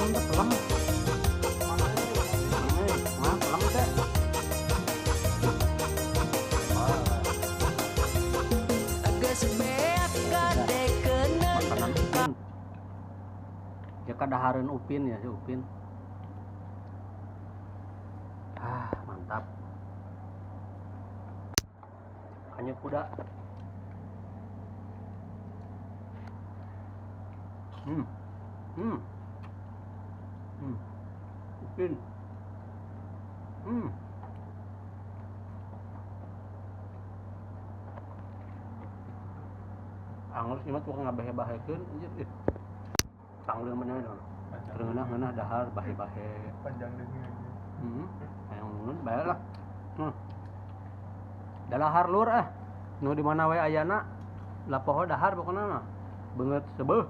Pelem teh pelem. Nah, pelem teh. Geus beak kadekeuneun. Makanan Upin. Ya kadahareun Upin ya si Upin. Ah, mantap. Hanya kuda. Hmm. Hmm. Hmm. Upin. Hmm. Anggur sih mah tukang ngabahe-bahekeun anjir. Ih. Pangleung bener dong. Ngeunah-ngeunah dahar bahe-bahe. Panjang leungeun. Hayang leungeun bae lah. Dalahar lur ah. Nu di mana we ayana? Lah poho dahar pokona mah. Beungeut seubeuh.